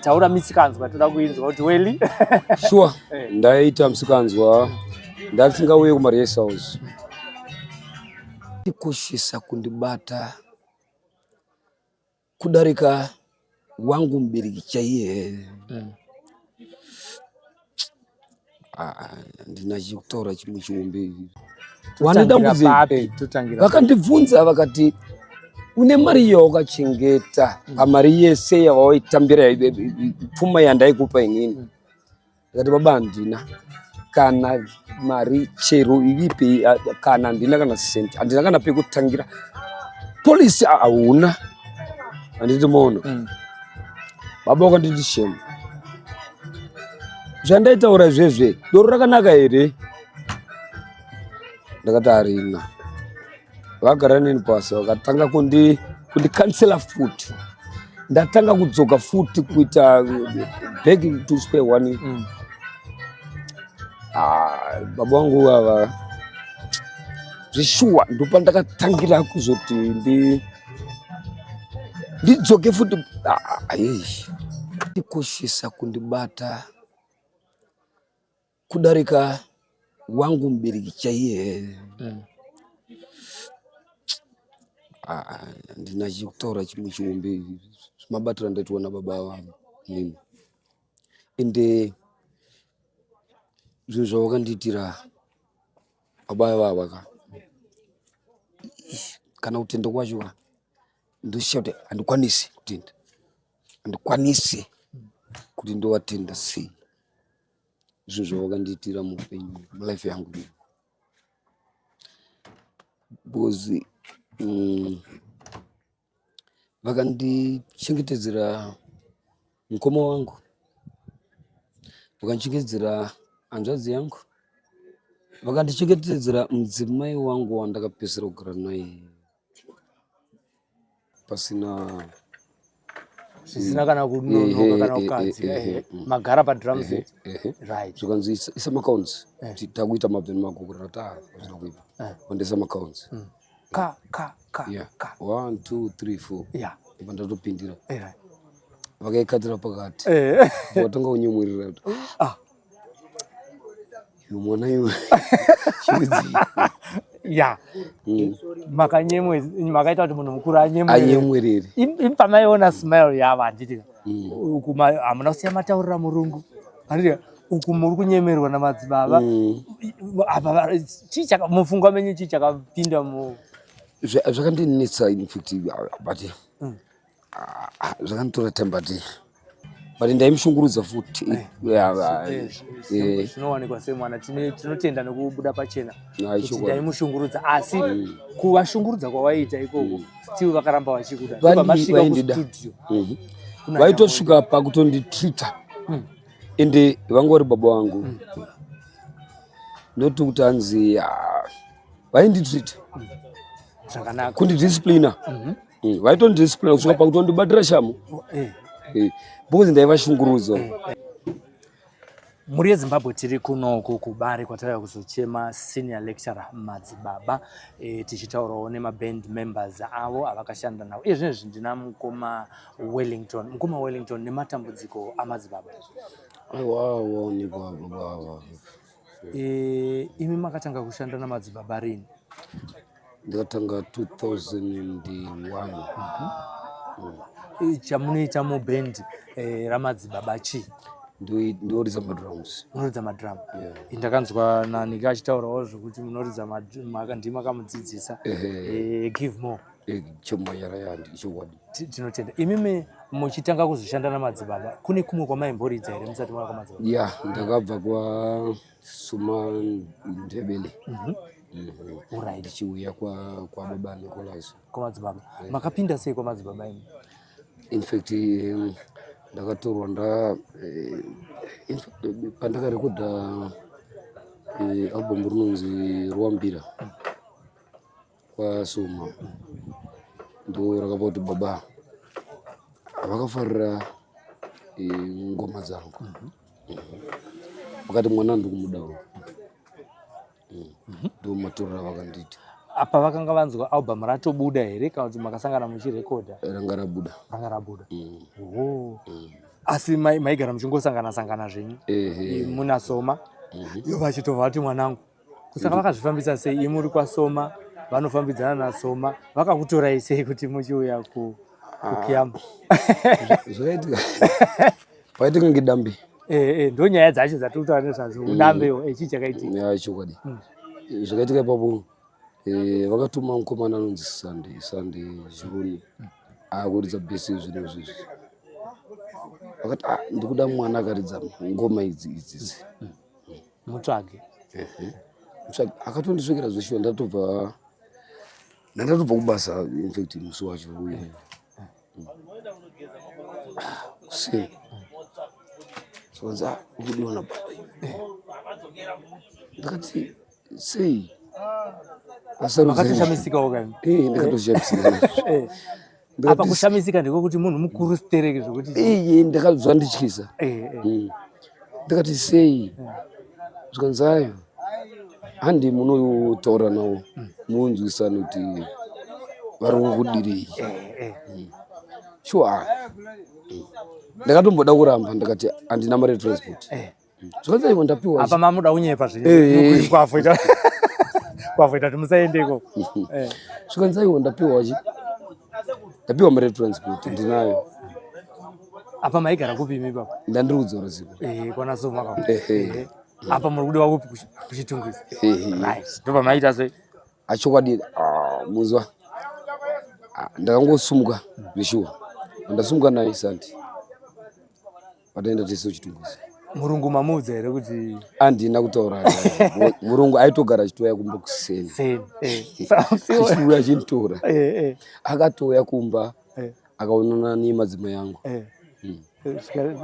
Taura misikanzwa, toda kuinzwa kuti Weli. Sure, ndaita misikanzwa, ndasingauye kumarehearsals. Ndikoshesa kundibata kudarika wangu mubereki chaiye. Handina chekutaura chimwe chihombe. Wane dambudziko. Papi? Totangira Vakandibvunza vakati, "Une mari yawakachengeta pamari yese yawaitambira, pfuma yandaikupa inini?" Ndikati, "Baba, handina kana mari chero iripi, kana handina kana senti, handina kana pekutangira. Polisi hauna, handiti mono?" Baba wakanditi, "Shame, zvandaitaura izvezve, doro rakanaka here?" Ndakati, "Harina." Vagara neni pasi, vakatanga kundikansela futi. Ndatanga kudzoka futi kuita back to square one. Ah, baba vangu ava zvishuwa, ndopandakatangira kuzoti ndidzoke futi. Ah, ei. Ndikoshesa kundibata kudarika wangu mubereki chaiye. Ah, handina chekutaura chimwe chihombe. Mabatiro andaitwa nababa vangu nini, ende zvinhu zvavakandiitira baba ivava ka, kana kutenda kwacho ka, ndoshiya kuti handikwanisi kutenda, handikwanisi kuti ndovatenda sei zvinhu zvavakandiitira muupenyu, mulife yangu, because vakandichengetedzera mukoma wangu, vakandichengetedzera hanzvadzi yangu, vakandichengetedzera mudzimai wangu wandakapedzisira kugara naye pasina zvisina kana kunonoka kana kukadzika. Magara padrum set. Right. Zvikanzi, "Isa macounts, takuita mabveni makuru." Rata hazvina kuipa. Wandaisa macounts. Ka ka ka Yeah. ka. 1, 2, 3, 4. Ibva ndatopindira. Vakaikatira pakati. Vakatanga kunyemwerera kuti, "Iwe mwana iwe, chiudzii?" Ya, makanyemwe, makaita kuti munhu mukuru anyemwerere. Anyemwerere. Imi pamaiona smile yavo, handiti? Uku hamuna kusiya mataurira murungu, handiti? Uku muri kunyemerwa namadzibaba. Apa chii mupfungwa menyu, chii chakapinda mu Zvakandinetsa in fact, but ah, zvakanditora time, but ndaimushungurudza futi. Yeah. Zvinowanikwa semwana. Tinotenda nekubuda pachena Hai, kuti chokwadi. ndaimushungurudza, asi kuvashungurudza kwawaiita ikoko, still vakaramba vachikuda. Ndobva masvika Vaindida. kustudio kuna Vaitosvika pakutonditreata. Ende vanga vari baba vangu, noti kuti hanzi, ah, vainditreata Zvakanaka. kundidisciplina. Vaitondidisciplina kusvika pakutondibatira shamu. Because ndaivashungurudza. Mhuri yeZimbabwe, tiri kunoku kuBari kwatauya kuzochema senior lecturer Madzibaba, tichitaurawo nemaband members avo avakashanda navo. Iye zvinezvi ndina mukoma Wellington. Mukoma Wellington, nematambudziko amadzibaba. Aiwa, waonekwa baba ava. Imi makatanga kushanda namadzibaba rini? Ndakatanga 2001. Chamunoita mubhendi ramadzibaba chii? Ndoridza madrums. Munoridza madrum? Yeah. Ndakanzwa nanika achitaurawo zvokuti munoridza ndimakamudzidzisa. Ehe. Give more. Chomanyara yandi chokwadi. Tinotenda. Imimi muchitanga kuzoshanda namadzibaba, kune kumwe kwamaimboridza here musati mava kwamadzibaba? Ya, ndakabva kwa Suma Ndebele. Ndichiuya kwa baba Nicholas. Kwamadzibaba. Makapinda sei kwamadzibaba imi? In fact, ndakatorwa nda in fact, pandakarekodha album rinonzi Ruwambira kwaSuma, ndo rakapa kuti baba vakafarira ngoma dzangu. Vakati, "Mwana ndikumudawo." Ndo matorero avakandiita. Apa vakanga vanzwa album ratobuda here, kana kuti makasangana muchirekodha? Ranga rabuda. Ranga rabuda. Oh. Asi maigara muchingosangana sangana zvenyu muna Soma. Ivo vachitobva vati mwanangu. Kusaka vakazvifambisa sei? Imi muri kwaSoma, vanofambidzana naSoma, vakakutorai sei kuti muchiuya kuKiyama? Zvakaitika pakaitika kunge dambe. Ndo nyaya dzacho dzatiri kutaura nezvadzo. Udambewo, chii chakaitika? Ya, chokwadi. Zvakaitika ipapo, vakatuma mukomana anonzi Sande, Sande Zhuruni, akuridza bhesi zvinhu izvizvi. Vakati, ah, ndikuda mwana akaridza ngoma idzi idzi idzi. Mutsvage. Mutsvage. Akatondisvikira zveshuwa, ndatobva kubasa, in fact musi wacho uye. Kuseni. Zvikanzi, ah, ukudiwa nababa iwe. Ndakati, sei? Makatoshamisikawo kani? Ndakatoshamisika. Apa kushamisika ndikokuti munhu mukuru stereki zvokuti. Ndakazvandityisa. Ndakati sei? Zvikanzi ayo, handi munotaura navo munzwisane kuti vari kukudirei. Sure. Ndakatomboda kuramba, ndakati handina mari yetransport. Zvikanzi aiwa, ndapiwa. Apa mamuda kunyepa zvenyu. Kwavoita kwavoita kuti musaende ikoko. Zvikanzi aiwa, ndapiwa chi ndapiwa mari yetransport, ndinayo. Apa maigara kupi imi baba? Ndandiri kudzora ziko. Kwana Soma ka. Apa muri kudiwa kupi? KuChitungwiza. Right. Ndobva maita sei? Achokwadi, muzwa, ndakangosumuka zveshuwa, ndasumuka naye Santi, pataenda tese kuChitungwiza. Murungu mamuudza here kuti? Handina kutaura. Murungu aitogara achitouya kumba kuseni. Seni. Achiuya achinditora. Akatouya kumba, akaonana nemadzimai angu.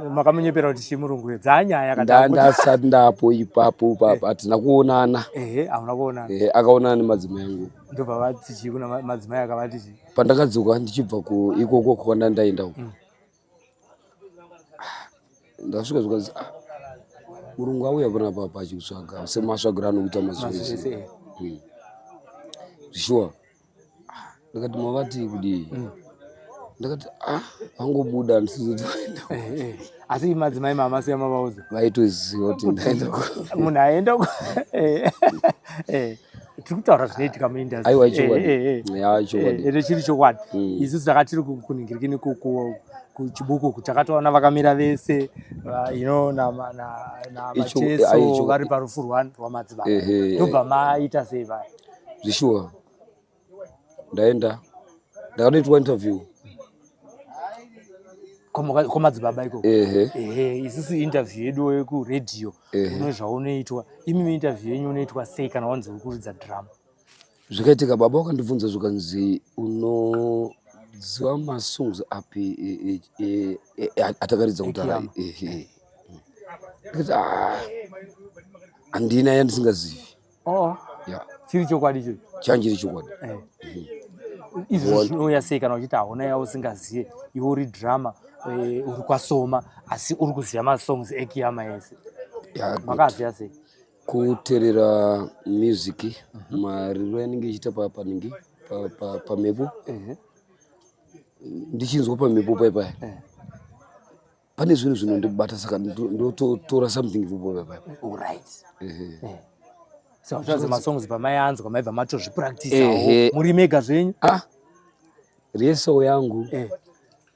Makamunyepera kuti chii murungu? Dzanyaya. Ndasati ndapo ipapo papa hatina kuonana. Ehe, hauna kuonana. Akaonana nemadzimai angu. Ndobva vati chii kuna madzimai? Akavati chii? Pandakadzoka ndichibva ikoko kwanda ndaenda uko, ndasvika, zvikanzi, ah, murungu auya panapa achikutsvaga semasvagiro anokuita mazuva ese. Zvishuwa. Ndakati, mavati kudii? Ndakati, ah, vangobuda, handisizoti vaenda. Asi madzimai mamasiya mavaudza? Vaitoziva kuti ndaenda. Munhu aenda. Tiri kutaura zvinoitika muindustry. Aiwa, ichokwadi. Ya, chokwadi. Ende chiri chokwadi. Isusu taka tiri kunhingirikini kuChibuku, takatoona vakamira vese namacheso vari parufu rwamadzibaba. Ndobva maita sei vaya? Zvishuwa, ndaenda, ndakatoitwa interview. Kwamadzibaba ikoko? Ehe. Isusu interview yedu yekuredhiyo une zvaunoitwa. Imimi interview yenyu unoitwa sei kana wanzi uri kuridza drama? Zvakaitika, baba vakandibvunza, zvikanzi, unoziva masongs api atakaridza kudhara? Ehe. Ndikati, ah, handina yandisingazivi. Oh. Ya. Chiri chokwadi icho? Chanjiri chokwadi. Izvo zvinouya sei kana uchiti hauna yausingazive, iwe uri drummer, uri kwaSoma, asi uri kuziva masongs eKiyama ese? Makaziva sei? Kuteerera music, mariro yanenge ichiita paningi pamhepo, ndichinzwa pamhepo paipaya, pane zvinhu zvinondibata, saka ndototora something ipopo paipaya. Alright. Saka zvazi masongs pamaianzwa maibva matozvipractisawo muri mega zvenyu? Ah, rehearsal yangu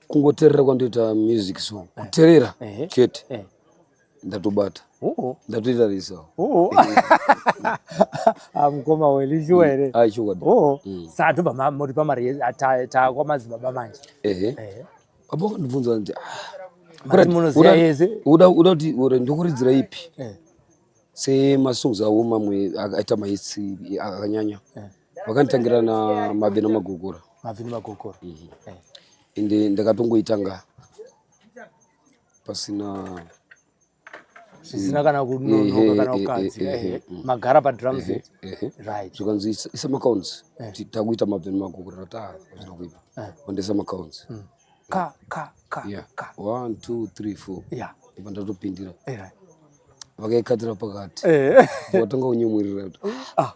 kungoteerera kwandoita music, so kuteerera chete, ndatobata, ndatoita rehearsal. Oh. Ah, mukoma weli, shuwa here? Ai, chokwadi. Oh. Saka ndobva muri pamari takwamadzibaba manje? Ehe. Baba vakandibvunza kuti, Mati munoziva yese? Uda kuti uri ndokuridzira ipi semasongs avo mamwe akaita mahits akanyanya? Vakanditangira naMabvi naMagokora. Mabvi neMagokora. Ende ndakatongoitanga pasina zvisina kana kunonoka kana kukadzika. Magara padrum set. Ehe. Zvikanzi, isa macounts, takuita Mabvi neMagokora. Ndati, ah, hazvina kuipa. Vandaisa macounts. Ka ka ka ka. 1 2 3 4. Ndibva ndatopindira. Vakaikatira pakati. Vatanga kunyemwerera kuti, Ah.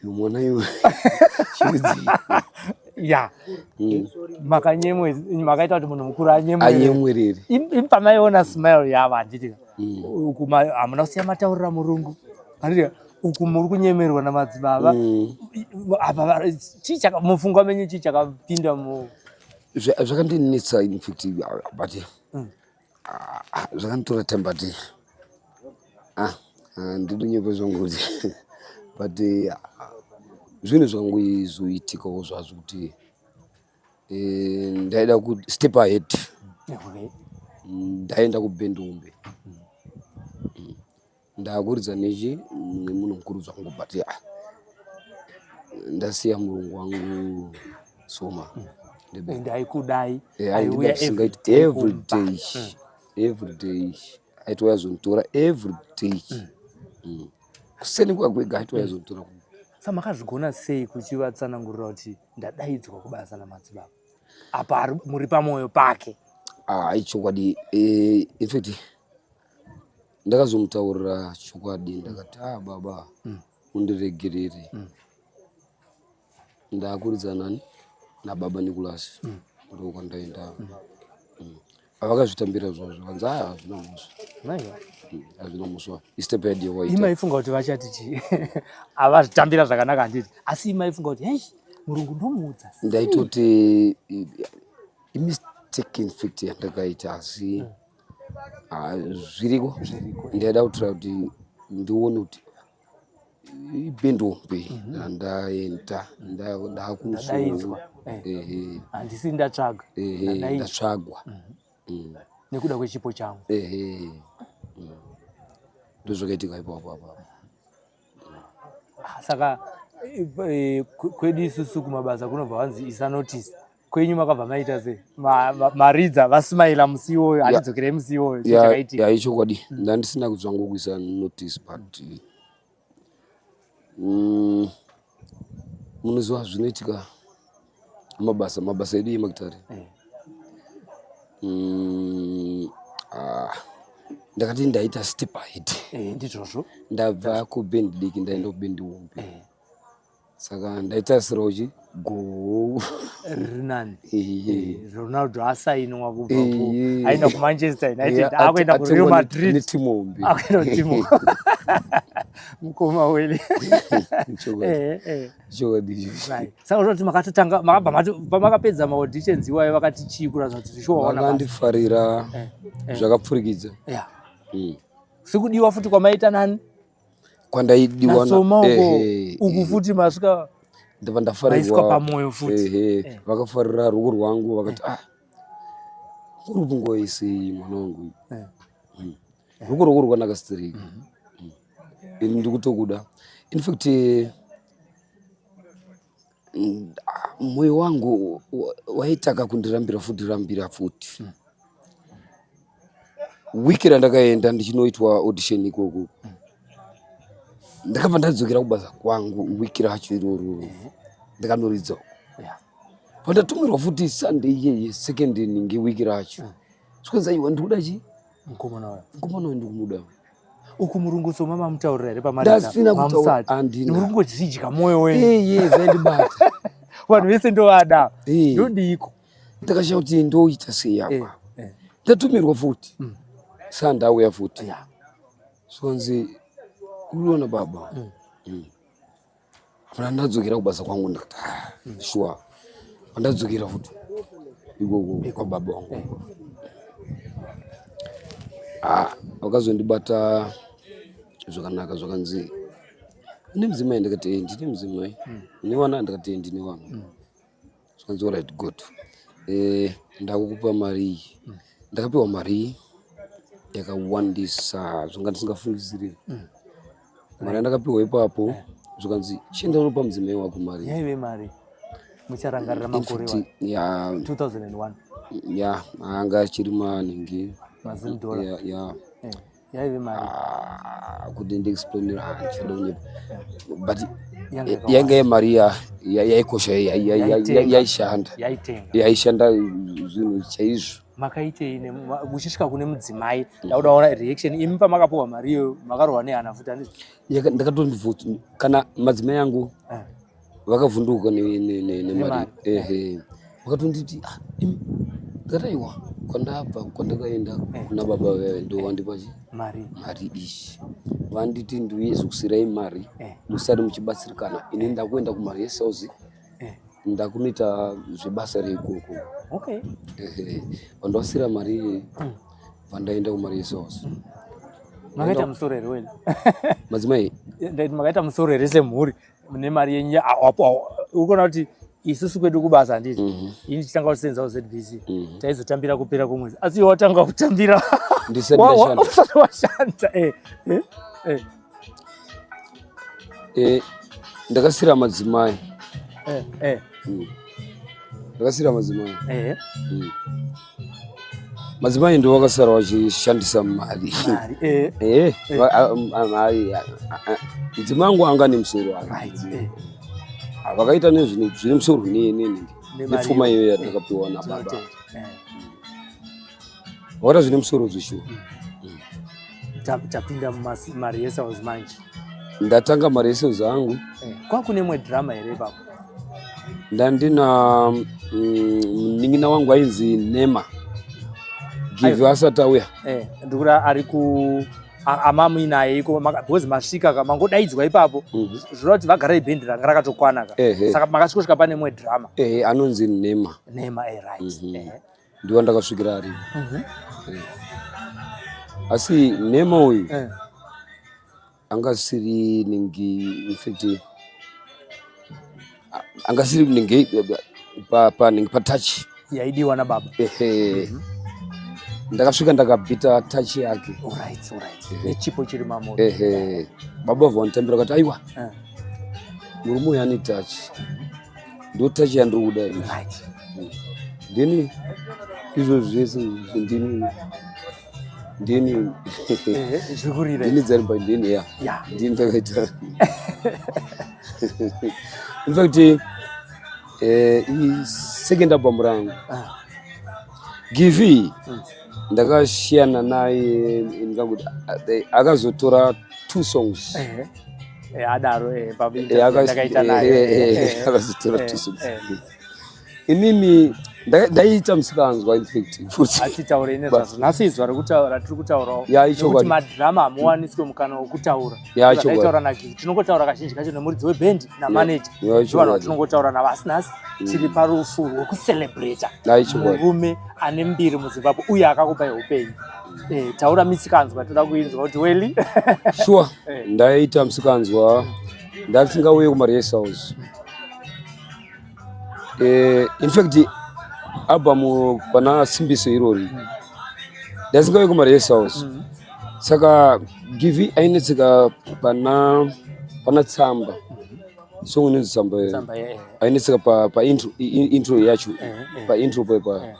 Iwe mwana iwe, chirudzii? Ya, makanyemwe, makaita kuti munhu mukuru anyemwerere. Anyemwerere. Imi pamaiona smile yavo, handiti? Uku hamuna kusiya mataurira murungu, handiti? Uku muri kunyemerwa namadzibaba. Apa chii mupfungwa menyu, chii chakapinda mu? Zvakandinetsa in fact, but zvakanditora time, but ndidonyepo zvangu kuti, but zvinhu zvakangoizoitikawo zvazvo kuti ndaida ku step ahead. Ndaenda kubhendi hombe, ndakuridza nechi nemunhu mukuru zvangu, but ndasiya murungu wangu Soma. And aikudai. Aindida Aiuya zvisingaiti. Every Every day kumba. day, every day aitouya zonditora every day. Kuseni kwakwega aitouya zonditora. Sa makazvigona sei kuchivatsanangurira kuti ndadaidzwa kubasa namadzibaba, apa muri pamwoyo pake? Ah, ichokwadi. In fact ndakazomutaurira chokwadi, ndakati, "Ah, baba, undiregerere, ndakuridza nani, nababa Nicholas, ndokwandaenda." Avakazvitambira zvazvo, vanzi, "Aya, hazvina mhosva." Aiwa. Hazvina mhosva, istep ahead yawaita. Imaifunga kuti vachati chii? Havazvitambira zvakanaka, handiti? Asi imaifunga kuti, "Hei, murungu ndomuudza sei?" Ndaitoti imistake in fact yandakaita, asi zviriko. Zviriko. Ndaida kutura kuti ndione kuti ibhendi hombe randaenda, ndakumusoro. Ndadaidzwa. Ehe. Handisi ndatsvaga. Ehe. Ndadaidzwa. Ndatsvagwa. Nekuda kwechipo changu. Ehe. Ndozvakaitika ipapo apapo. Ah, saka kwedu isusu kumabasa kunobva vanzi isa notice. Kwenyu makabva maita sei? Maridza, vasmaila musi iwoyo, hatidzokerei musi iwoyo, chii chakaitika? Ya, ichokwadi, ndandisina kuzvangu kuisa notice, but munoziva zvinoitika mabasa, mabasa edu emagitare. Ah, ndakati ndaita step ahead. Ndizvozvo. Ndabva kubhendi diki, ndaenda kubhendi hombe. Saka ndaitarisirawo chi goho Rinani. Ehe. Ronaldo asainwa kubva aenda kuManchester United, akuenda kuReal atengwa Madrid. Netimu hombe. Akuenda kutimu, mukoma weli. Chokwadi. Chokwadi ichocho. Right. Saka unoti makatotanga, makabva pamakapedza maauditions iwayo, vakati chii kuratidza kuti sure waona basa? Vakandifarira zvakapfurikidza. Sekudiwa futi kwamaita nani? Kwandaidiwa naSoma uko. Ehe, Uku ehe. futi masvika Ndabva maiswa ndafarirwa. pamwoyo futi. Ehe, vakafarira ruoko rwangu, vakati, "Ah, uri kungoisei mwana wangu? Ruoko rwako rwakanaka stereki, ini ndikutokuda." In fact mwoyo wangu waitaka kundirambira futi, rambira futi. Wiki randakaenda ndichinoitwa audition ikoko, ndakabva ndadzokera kubasa kwangu wiki racho iroro, ndakanoridza. Pandatumirwa futi Sunday iyeye, second ninge wiki racho, zvikanzi, "Aiwa, ndikuda chi Mukomana wayo." Mukomana uyu ndikumuda. Uku murungu Soma mamutaurira here? Ndasina kutaura, Pamamusati handina. muri kungozvidya mwoyo wenyu? Eye, zvaindibata. Vanhu vese ndovada. Eh. Ndodiko. Ndakashaya kuti ndoita sei apa. Ndatumirwa futi, sandauya futi, zvikanzi, "Uriona baba." Pana ndadzokera kubasa kwangu, ndikati, "Ah, sure." Pandadzokera futi ikoko kwababa wangu, ah, vakazondibata zvakanaka, zvakanzi, "Une mudzimai?" Ndikati, "Eh, ndine mudzimai." "Une vana?" Ndikati, "Eh, ndine vana." Zvikanzi, "Alright, good, ndakukupa mari iyi." Ndakapiwa mari yakawandisa zvanga ndisingafungidziri. Mari yandakapiwa ipapo, zvikanzi, "Chienda unopa mudzimai wako mari." Yaive mari mucharangarira In makore? fact, ya. 2001? Ya, anga achiri maningi. Mazimdollar. Ya. Yaive mari? Ah, kuti ndiexplainira, ndichada kunyepa, but Yanga yakawanda. yanga yemari yaikosha, Yaitenga. yaishanda. Yaitenga. Yaishanda zvinhu chaizvo. Makaitei muchisvika kune mudzimai? Ndakuda kuona reaction. Imi pamakapiwa mari iyoyo, makarohwa nehana futi, handiti? Ndakatondibvunza kana madzimai angu. Vakavhunduka nemari, ehe, vakatonditi, "Ah, imi." Ndikati, "Aiwa, kwandabva, kwandakaenda kuna baba veve, ndo vandipa chi mari." Mari iyi vanditi ndiuye zokusirai mari musati muchibatsirikana. Ini ndakuenda kumarehearsals, ndakunoita zvebasa reikoko. Ehe, vandawasira mari iyi, vandaenda kumarehearsals. Makaita musoro here wena? Madzimai. Ndaiti makaita musoro here semhuri nemari yenyu? Uri kuona kuti isusu kwedu kubasa, handiti, ini tichitanga kusenza kuZBC, taizotambira kupera kwemwedzi, asi iwe watanga kutambira Ndisati ndashanda. Usati washanda. Ndakasira madzimai. Ndakasira madzimai. Madzimai ndo vakasara vachishandisa mari. Mari. Mari, mudzimai wangu anga nemusoro wake. Vakaita nezvinhu zvine musoro Nemari nepfuma iyo. Iyo yatakapiwa nababa. Tinotenda. Vakaita zvine musoro zveshuwa. Tapinda mumarehearsals manje. Ndatanga marehearsals angu. Kwakune imwe drama here ipapo? Ndandina munin'ina wangu ainzi Nema Give asati auya. Ndikuti ari ku amamuinaye iko because masvika ka, mangodaidzwa ipapo, zvoreva kuti vagara ibhendi ranga rakatokwana ka. Saka makasvikosvika pane imwe drama. Anonzi Nema. Nema, right. Ndiwo ndakasvikira aripo. Asi Nema uyu angasiri ningi, infact angasiri ningi pa ningi pa touch yaidiwa nababa. Ehe, ndakasvika ndakabhita touch yake. Alright, nechipo chiri mamuri. Ehe, baba vanotambira vakati, "Aiwa, murume uyu ane touch, ndo touch yandiri kuda iyi." Ndini izvozvi zvese ndini Zviri kurira. Ndini dzarimba, ndini ya ndini ndakaita. In fact, i second album rangu. Givi ndakashiyana naye, ndinganguti akazotora two songs. Adaro ndakaita naye. Akazotora two songs. Inini ndaiita musikanzwa, in fact, futi. Atitaurei nezvazvo nhasi, izwa ratiri kutaurawo. Ya, nekuti ichokwadi. Madhirama hamuwaniswe mukana wekutaura. Ya, ichokwadi. Zvataitaura naGivi, tinongotaura kazhinji kacho nemuridzi webhendi namaneja. Ya, Ndivanhu ichokwadi. vatinongotaura navo, asi nhasi tiri parufu rwekucelebrata Ya, ichokwadi. murume ane mbiri muZimbabwe uye akakupai upenyu. Taura misikanzwa, toda kuinzwa kuti weli. Sure. Ndaiita musikanzwa, ndasingauye kumarehearsals. In fact, album pana Simbiso irori ndasingauye kumarehearsals. Saka Givi ainetseka pana Tsamba, song inonzi Tsamba. Tsamba, eh. Ainetseka pa intro, intro yacho. Pa intro pepa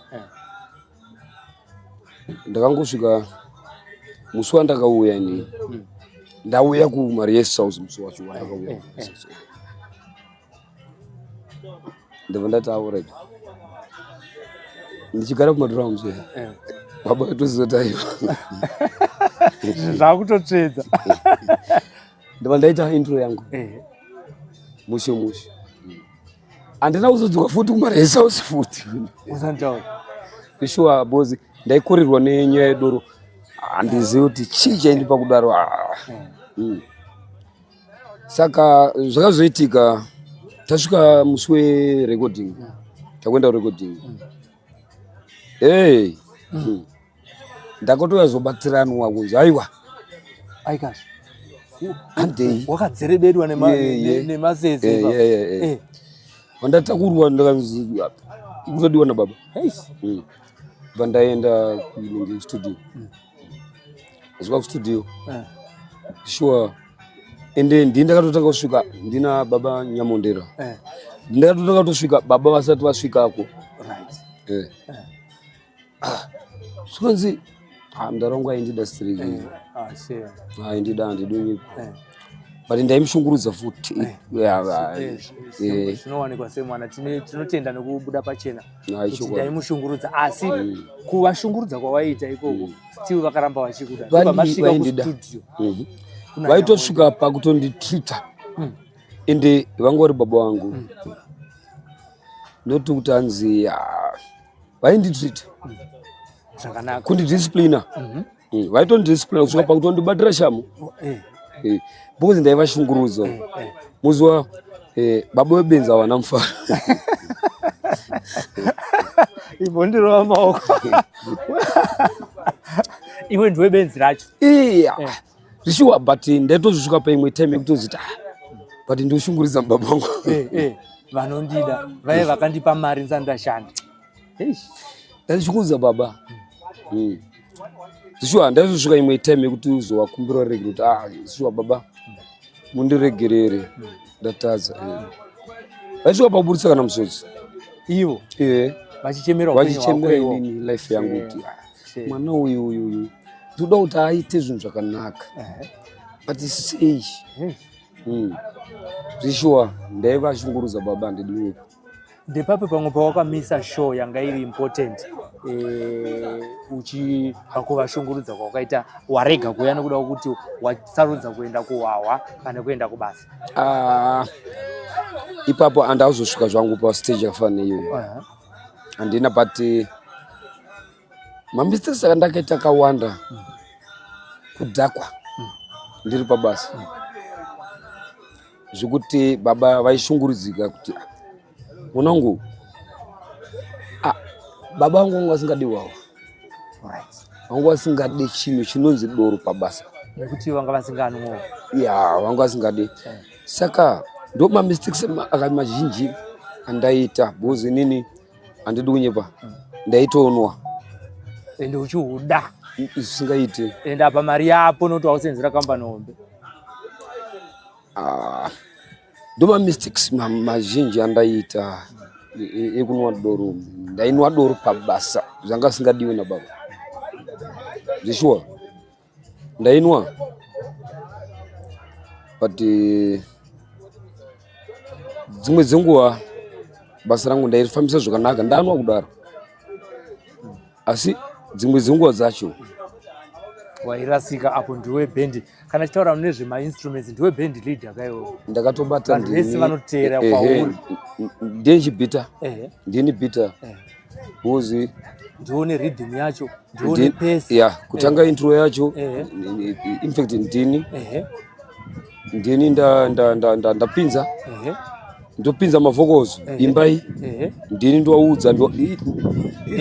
ndakangosvika musi wandakauya ini, ndauya kumarehearsals musi wacho wandakauya kumarehearsals. Ndabva ndati, "Alright." Ndichigara kumadrums, baba vatozoti, "Aiwa." Zvakutotsvedza. Ndabva ndaita intro yangu mushe mushe. Handina kuzodzoka futi kumarehearsals futi. Usantaura. Sure, because ndaikurirwa nenyaya yedoro. Handizivi kuti chii chaindipa kudaro. Ah. Saka zvakazoitika, tasvika musi werecording, takuenda kurecording, hey. Ndakatouya zobatiranwa kunzi, "Aiwa, Aikazvo handei." Wakadzerebedwa nemasese ipapo. Yeah. Vandatakurwa, ndakanzi kutodiwa nababa. Eish. Bva ndaenda kuinenge studio, svika kustudio. Sure, ende ndini ndakatotanga kusvika, ndina baba Nyamondera. Ndakatotanga kutosvika baba vasati vasvikako. Ah, zvikanzi, "Ah, mudhara wangu aindida straight." Ah, shame. Aindida, handidonyi. But ndaimushungurudza futi. Yeah. Zvinowanikwa semwana. Tinotenda nekubuda pachena Hai, kuti chokwadi. ndaimushungurudza, asi kuvashungurudza kwawaiita ikoko, still vakaramba vachikuda. Ndobva masvika Vaindida. kustudio kuna Vaitosvika pakutonditreata. Ende vanga vari baba vangu. Not kuti hanzi vainditreat zvakanaka, kundidisciplina. Vaitondidisciplina kusvika pakutondibatira shamu. Because ndaivashungurudza. Muziwa baba webenzi havana mufaro. Imbondirova maoko. Iwe ndiwe benzi racho. Iya. Zvishuwa, but ndaitozvisvika paimwe time yekutoziti, ah, but ndoshunguridza baba vangu. Vanondida vaive vakandipa mari ndisati ndashanda. Eish. Ndaishungurudza baba. Zvishuwa, ndaizosvika imwe time yekuti uzovakumbira regere kuti, ah, zvishuwa baba, mundiregerere, ndatadza. Vaisvika pakuburitsa kana musodzi. Ivo vachichemera upenyu vachichemera hwako ivo. Inini life yangu kuti, ah, mwana uyu uyu uyu ndoda kuti aite zvinhu zvakanaka, but sei? Zvishuwa, ndaivashungurudza baba, handidi. Ndepapi pamwe pawakamisa show yanga iri important, uchi pakuvashungurudza kwawakaita, warega kuuya nekuda kwekuti wasarudza kuenda kuhwahwa pane kuenda kubasa? Ah, ipapo handazosvika zvangu pastage yakafanana neiyoyo. Handina, but mamistakes akandakaita akawanda, kudhakwa ndiri pabasa, zvekuti baba vaishungurudzika kuti, "Ah, mwanangu." Ah, baba vangu vanga vasingadi hwahwa. Vanga vasingadi chinhu chinonzi doro pabasa. Nekuti vanga vasinganwo. Ya, vanga vasingadi. Saka ndo mamistakes mazhinji andaiita, because inini handidi kunyepa, ndaitonwa. Ende uchihuda. Zvisingaiti. Ende apa mari yapo nokuti wausenzera kambani hombe. Ah, ndo mamistakes mazhinji andaiita ekunwa doro. Ndainwa doro pabasa, zvanga zvisingadiwi nababa. Zveshuwa, ndainwa, but dzimwe dzenguva basa rangu ndairifambisa zvakanaka ndanwa kudaro, asi dzimwe dzenguva dzacho wairasika. Apo ndiwe bhendi, kana chitaura nezvemainstruments, ndiwe band leader kaiwo. Ndakatobata. Vanhu vese vanoteera kwauri. Ndiye nchibhita. Ndini bhita because ndione rhythm yacho, ndione pace. Ya, kutanga intro yacho, in fact ndini ndini ndapinza, ndopinza mavocals, imbai, ndini ndowaudza in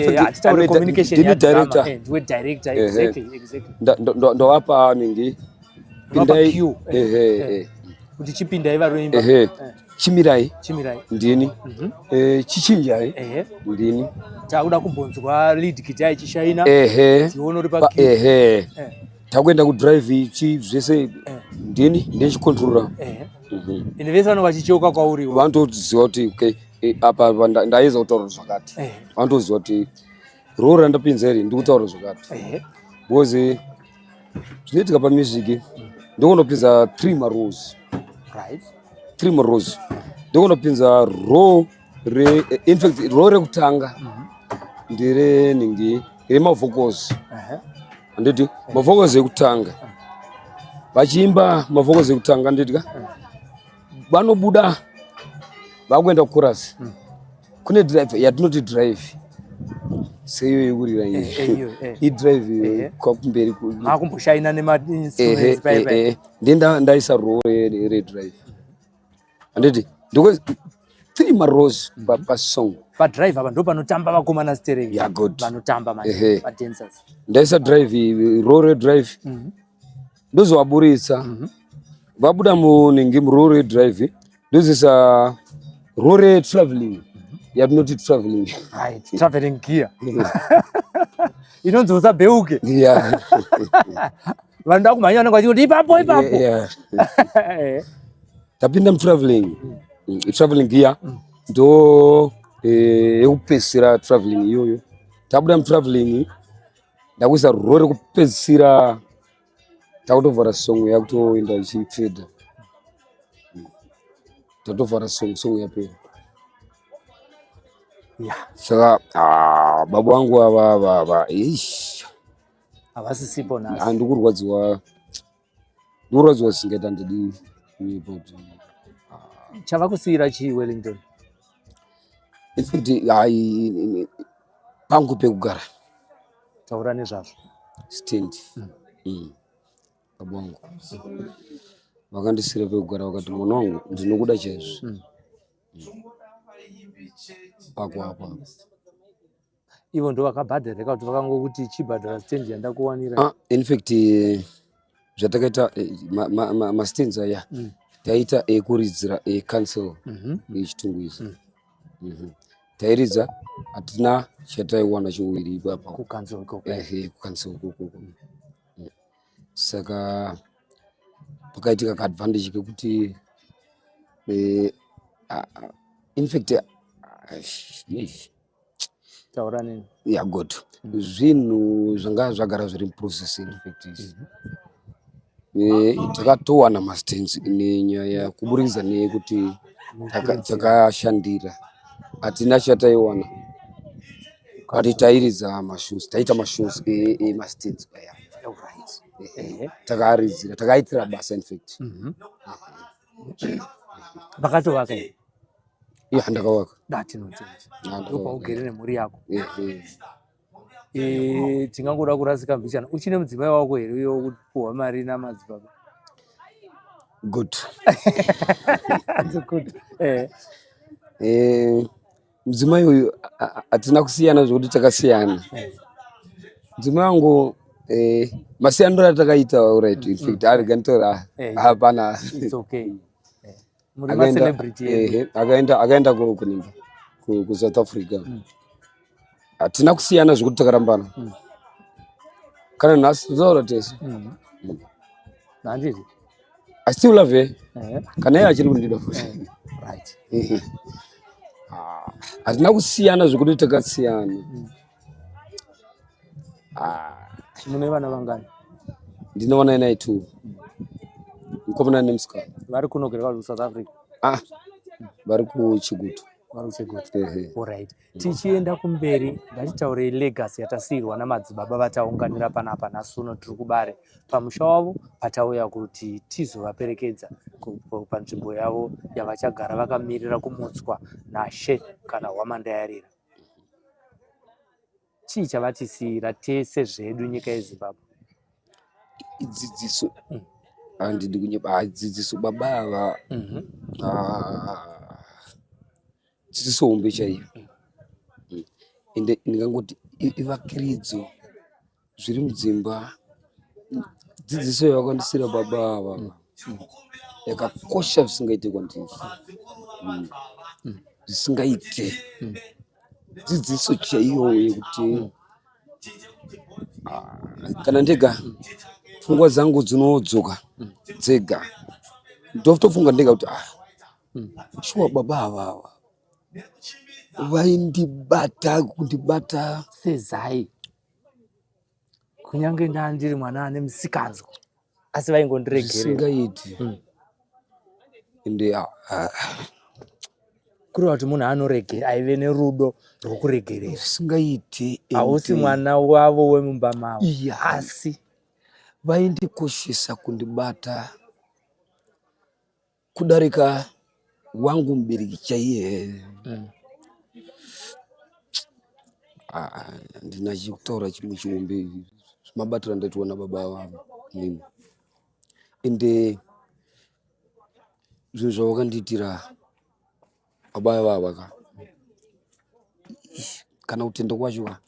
fact, Hatitaure communication ndini ya drama. Director. Ndiwe director, exactly. Ndowapa ningi, Unovapa pindai. cue. Ehe. Kuti chipindai varoimba. Ehe. Chimirai. Chimirai. Ndini. Chichinjai. Ndini. Takuda kumbonzwa lead guitar ichishaina. Tione uri pa cue. Ehe. Takuenda kudrive ichi, zvese ndini ndechikontrora. Ende vese vanenge vachicheuka kwauriwo. Vanotoziva kuti okay, apa ndaiza kutaura zvakati. Vanotoziva kuti roo randapinza iri ndikutaura zvakati, because zvinoitika pamusic, ndokunopinza three marows. Three marows, ndokunopinza row re, in fact row rekutanga nderenhingi, remavocals. Handiti mavocals ekutanga vachiimba, mavocals ekutanga, handiti vanobuda vakuenda kuchorus, kune drive yatinoti drive seiyo yekurira. Iyo, Idrive iyo kwakumberi. Makumboshaina nemainstruments pai pai. Ndiye ndaisa row redrive, handiti ndiko three marows pasong. Padrive apa ndo panotamba vakomana stereki. Yeah, good. Vanotamba madancers. Ndaisa drive, row redrive, ndozovaburitsa. Vabuda munhingi murow redrive, ndozoisa row retraveling, yatinoti traveling. Right, traveling gear inonzi usabheuke. Vanoda kumhanya vanenge vachikuti ipapo ipapo. Tapinda mutraveling, traveling gear ndo yekupedzisira traveling iyoyo. Tabuda mutraveling, ndakuisa row rekupedzisira, takutovhara song, yakutoenda ichifedha. Tatovhara song, song yapera. Saka ah, baba vangu ava ish. Havasisipo nhasi. Handikurwadziwa, ndikurwadziwa zvisingaita. Ndidi kunyepa kuti ah, Chavakusiyira chii, Wellington? In fact, hai, pangu pekugara. Taura nezvazvo. Stand. Baba wangu vakandisira pekugara, vakati, "Mwana wangu, ndinokuda chaizvo." Pako apo apo. Ivo ndo vakabhadhara kuti vakangokuti chibhadhara stand yandakuwanira? Ah, in fact, zvatakaita, mastands aya taita ekuridzira ecouncil yeChitungwiza. Tairidza, hatina chataiwana chiwiri ipapo. Kucouncil ikoko? Ehe, kucouncil ikoko. Saka pakaitika kaadvantage kekuti in fact, yes. Taura nini. Yeah, good. Zvinhu zvanga zvagara zviri muprocess. In fact, takatowana mastands nenyaya kuburikidza nekuti takashandira. Hatina chataiwana, but tairidza mashows, taita mashows emastands aya. Takaaridzira, takaitira basa in fact. Vakatovaka here? Iya, ndakawaka. Datinotenda. Ah, ndakawaka. Ndopaugere nemhuri yako? Ehe. Tingangoda kurasika mbichana, uchine mudzimai wako here uyo wekupuhwa mari namadzibaba? Good. Good. Mudzimai uyu hatina kusiyana zvokuti takasiyana. Mudzimai wangu, masiyaniro atakaita, alright, in fact arega nditora. Hapana. It's okay. Muri macelebrity edu. Ehe, akaenda kuningi, kuSouth Africa. Hatina kusiyana zvekuti takarambana. Kana nhasi totaura tese. Handiti? I still love her. Kana iye achiri kundida futi. Right. Ah, hatina kusiyana zvekuti takasiyana. Ah, Mune vana vangani? Ndinoona inai two, mukomana nemusikana. Vari kuno here vari kuSouth Africa? Ah, vari kuChigutu. Vari kuChigutu. Ehe. Alright, tichienda kumberi, ngatitaurei legacy yatasiyirwa namadzibaba vataunganira panapa nhasi uno. Tiri kuBare pamusha wavo patauya kuti tizovaperekedza panzvimbo yavo yavachagara vakamirira kumutswa nashe kana hwamanda yarira. Chii chavatisiyira tese zvedu, nyika yeZimbabwe? Idzidziso. Handidi kunyepa. Ah, dzidziso baba ava. Ah, dzidziso hombe chaiyo. Ende ndingangoti ivakiridzo zviri mudzimba. Dzidziso yavakandisira baba ava yakakosha zvisingaite kwandiri. Zvisingaite. Dzidziso chaiyo yekuti kana ndega pfungwa dzangu dzinodzoka dzega, ndotofunga ndega kuti, ah, shuwa baba ava ava vaindibata kundibata sezai, kunyange ndandiri mwana ane musikanzwa, asi vaingondiregerera. Zvisingaiti. Ende Kureva kuti munhu anoregera, aive nerudo rwokuregerera. Zvisingaiti. Hausi mwana wavo wemumba mavo, Iya. asi vaindikoshesa kundibata kudarika wangu mubereki chaiye. Ah, handina chekutaura chimwe chihombe mabatiro andaitwa nababa vavo nini. Ende zvinhu zvavakandiitira baba vava ka, kana kutenda kwacho ka,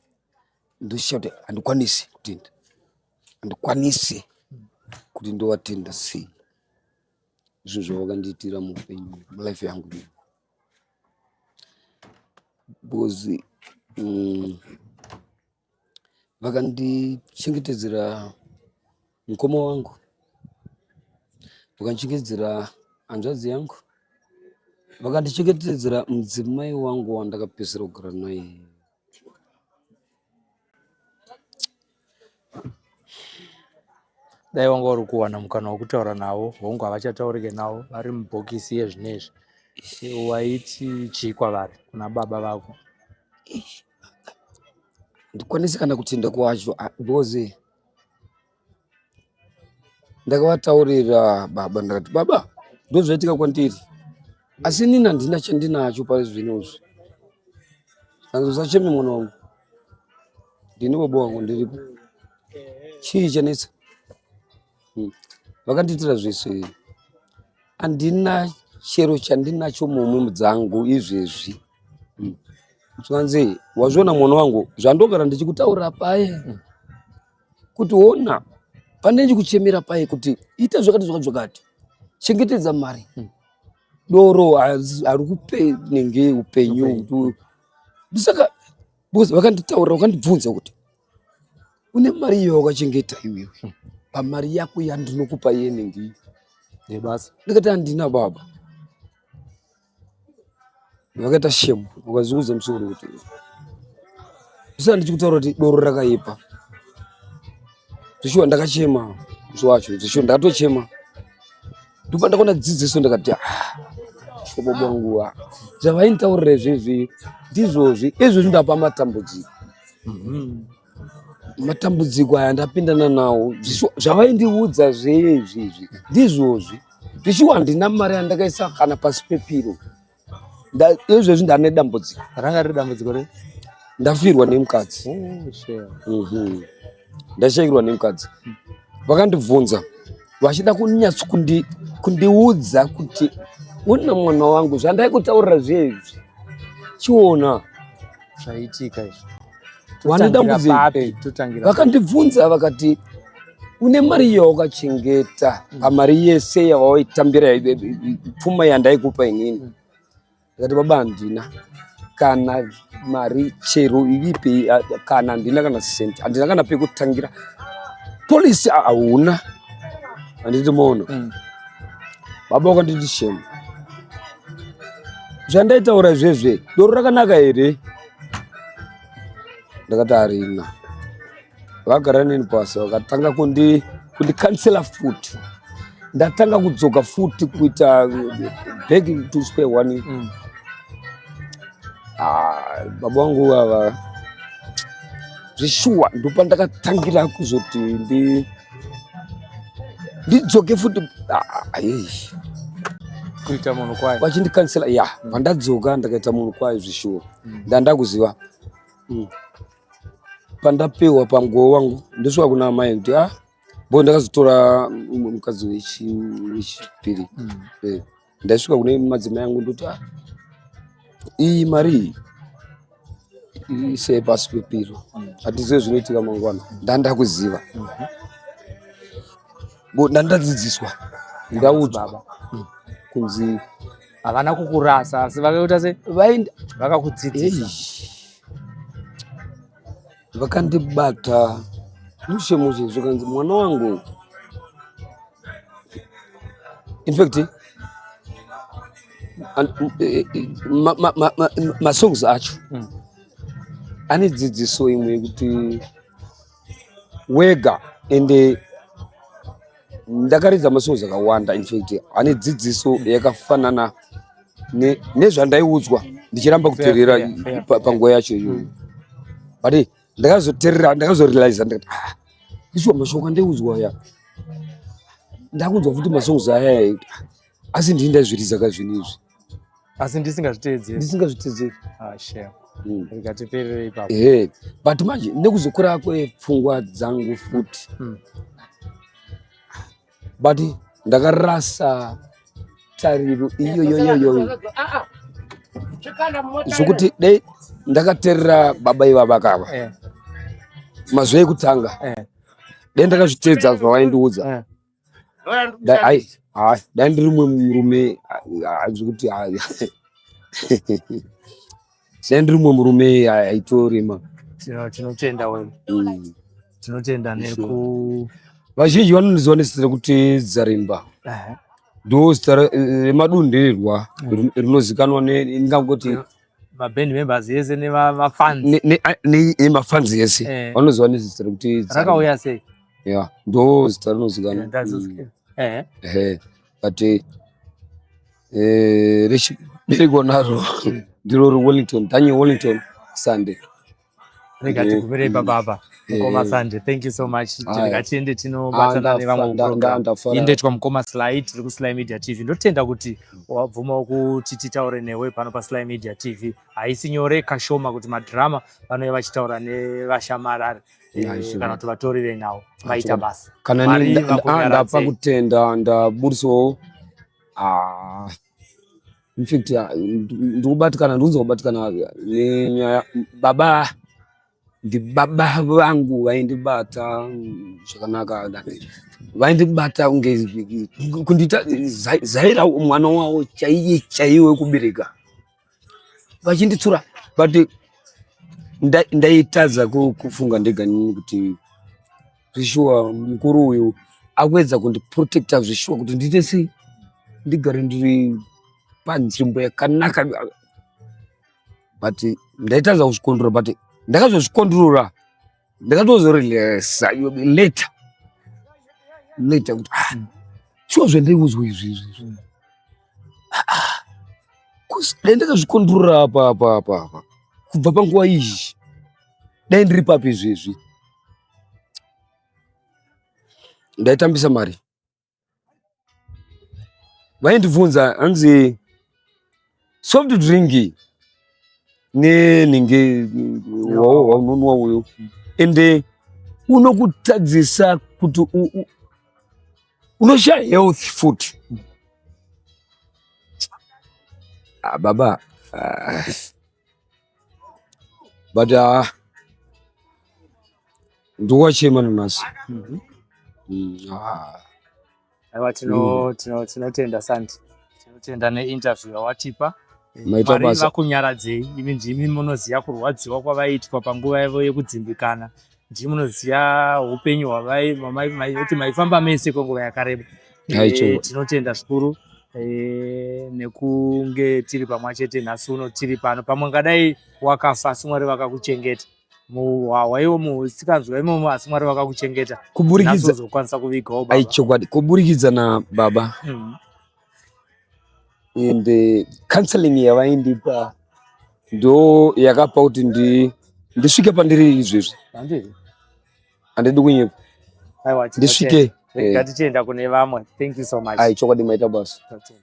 ndoshiya kuti handikwanisi kutenda, handikwanisi kuti ndovatenda sei zvinhu zvavakandiitira muupenyu, mulife yangu, because vakandichengetedzera mukoma wangu, vakandichengetedzera hanzvadzi yangu, vakandichengetedzera mudzimai wangu wandakapedzisira kugara naye. Dai wanga uri kuwana mukana wekutaura navo, hongu havachataurike navo, vari mubhokisi yezvinezvi, waiti chii kwavari, kuna baba vako? Handikwanisi kana kutenda kwacho, because ndakavataurira baba, ndakati, "Baba, ndozvaitika kwandiri." Asi inini handina chandinacho pari zvino izvi. Hanzi usacheme mwana wangu, ndini baba wangu ndiripo. Chii chanetsa? Vakandiitira zvese, handina chero chandinacho muhomwe dzangu izvezvi. Zvanzi wazviona mwana wangu, zvandogara ndichikutaurira paye kuti ona pane ndichikuchemera paye kuti ita zvakati zvakati zvakati, chengetedza mari, doro harikupe nenge upenyu. Ndosaka because vakanditaurira vakandibvunza kuti une mari iyo wakachengeta iwewe pamari yako yandinokupa yenenge yebasa? Ndikati handina baba. Vakaita shame, vakazunguza musoro kuti ndisati ndichikutaura kuti doro rakaipa. Zveshuwa ndakachema musi wacho, zveshuwa ndakatochema. Ndipo ndakaona dzidziso ndikati ah, shuwa baba wangu ah, zvavainditaurira izvezvi ndizvozvi, izvezvi ndapa matambudziko. Matambudziko aya ndapindana nawo, zvavaindiudza zvezvi izvi ndizvozvi. Zvishuwa handina mari yandakaisa kana pasi pepiro. Izvezvi ndane dambudziko. Ranga riri dambudziko rei? Ndafirwa nemukadzi. Oh, shame. Ndashaikirwa nemukadzi. Vakandibvunza vachida kunyatso kundiudza kuti una mwana wangu zvandaikutaurira zvezvi chiona zvaitika izvi. Wane Totangira dambudziko. papi? Totangira papi? Vakandibvunza vakati une mari yawakachengeta pamari yese yawaitambira pfuma yandaikupa inini? Ndikati baba handina kana mari chero iripi, kana handina kana senti, handina kana pekutangira. Polisi hauna, handiti mono. Baba wakanditi shame, zvandaitaura izvezve doro rakanaka here? Ndakati harina. Vagara neni pasi vakatanga kundikansela futi. Ndatanga kudzoka futi kuita back to square one. Ah, baba vangu ava zvishuwa ndopandakatangira kuzoti ndidzoke futi. Ah, ei. Kuita munhu kwaye. Vachindikansela ya, pandadzoka ndakaita munhu kwaye zvishuwa. Ndandakuziva. Pandapiwa pamugowo wangu ndosvika kuna amai kuti ah, bo ndakazotora mukadzi wechipiri. Ndaisvika kune madzimai angu ndoti ah, iyi mari iyi isei pasi pepiro, hatizive zvinoitika mangwana. Ndandakuziva, bo ndandadzidziswa, ndaudzwa Baba. Kunzi Havana kukurasa asi vakaita se vaenda vakakudzidzisa. Eish. Vakandibata mushe mushe zvikanzi mwana wangu, in fact masongs acho ane dzidziso imwe yekuti wega, ende ndakaridza masongs akawanda, in fact ane dzidziso yakafanana nezvandaiudzwa ndichiramba kuteerera Fair, fair, panguva yacho iyoyo. But ndakazoteerera, ndakazorealiza ndikati ah, ishuwa mashoko andaiudzwa aya ndakunzwa futi masongs aya, ah, asi ndini ndaizviridza ka zvinhu izvi asi ndisingazviteedzeri. Ndisingazviteedzeri. Ah, shame. Rikatiperere ipapo. Ehe, but manje nekuzokura kwepfungwa dzangu futi, but ndakarasa tariro iyoyoyoyo zvokuti dei ndakateerera baba ivava kava mazuva ekutanga, dai ndakazviteedza zvavaindiudza, dai ai hai dai ndiri mumwe murume, ah, zvekuti hai, dai ndiri mumwe murume aitorima. Tinotenda wewe. Tinotenda neku Vazhinji vanondiziva nezita rekuti Dzarimba. Ndo zita remadunhurirwa rinozikanwa ndingangoti maband members ese nemafans. Nemafanzi ese vanoziva nezita rekuti Dzarimba. Rakauya sei? Ya, ndo zita rinozikanwa. Ehe, but rechibereko naro ndiro reWellington, Daniel Wellington Sunday. Rega tigumire ipapa apa. Mukoma Sande, thank you so much. Rega tiende tinobatana nevamwe kuprogram. Indoitwa Mukoma Sly, tiri kuSly Media TV. Ndotenda kuti wabvumawo kuti titaure newe pano paSly Media TV. Haisi nyore kashoma kuti madrama vanouya vachitaura nevashamarari kana kuti vatori venhau. Maita basa. Kana ndapa kutenda ndaburitsawo infact ndikubatikana, ndikunzwa kubatikana nenyaya. Baba ndibaba vangu, vaindibata zvakanaka, vaindibata kunge kundiita zaira mwana wavo chaiye chaiye wekubereka, vachinditsura, but ndaitadza kufunga ndega nini kuti zvishuwa mukuru uyu akuedza kundiprotecta zvishuwa kuti ndiite sei, ndigare ndiri panzvimbo yakanaka, but ndaitadza kuzvikondrora, but ndakazozvikondrora, ndakatozorelesa later later kuti ah, shuwa zvandaiudzwa izvi izvi, dai ndakazvikondrora apa apa apa apa kubva panguva iyi, dai ndiri papi izvezvi? Ndaitambisa mari. Vaindibvunza, hanzi soft drink nenhinge waunonwa uyo, ende unokutadzisa kuti unoshaya health futi. Ah, baba, ah. But ah, ndikuwachema nanhasi. Ah. Aiwa, tinotenda Santi, tinotenda neinterview yawatipa. Maita Mwari basa. vakunyaradzei. Imi ndimi munoziva kurwadziwa kwavaiitwa panguva yavo yekudzimbikana, ndimi munoziva upenyu hwavai kuti maifamba mese kwenguva yakareba. Aicho. Tinotenda zvikuru nekunge tiri pamwe chete nhasi uno, tiri pano pamwe. Ngadai wakafa, asi Mwari vakakuchengeta. Hwaiwo musikanzwa imomo, asi Mwari vakakuchengeta. Nhasi Kuburikidza uzokwanisa kuvigawo baba. Aichokwadi, kuburikidza nababa and counseling yavaindipa ndo yakapa kuti ndisvike pandiri izvezvi. Handiti? Handidi kunyepa. Aiwa, ndisvike. Rega tichienda kune vamwe. Thank you so much. Ai, chokwadi, maita basa. Tinotenda.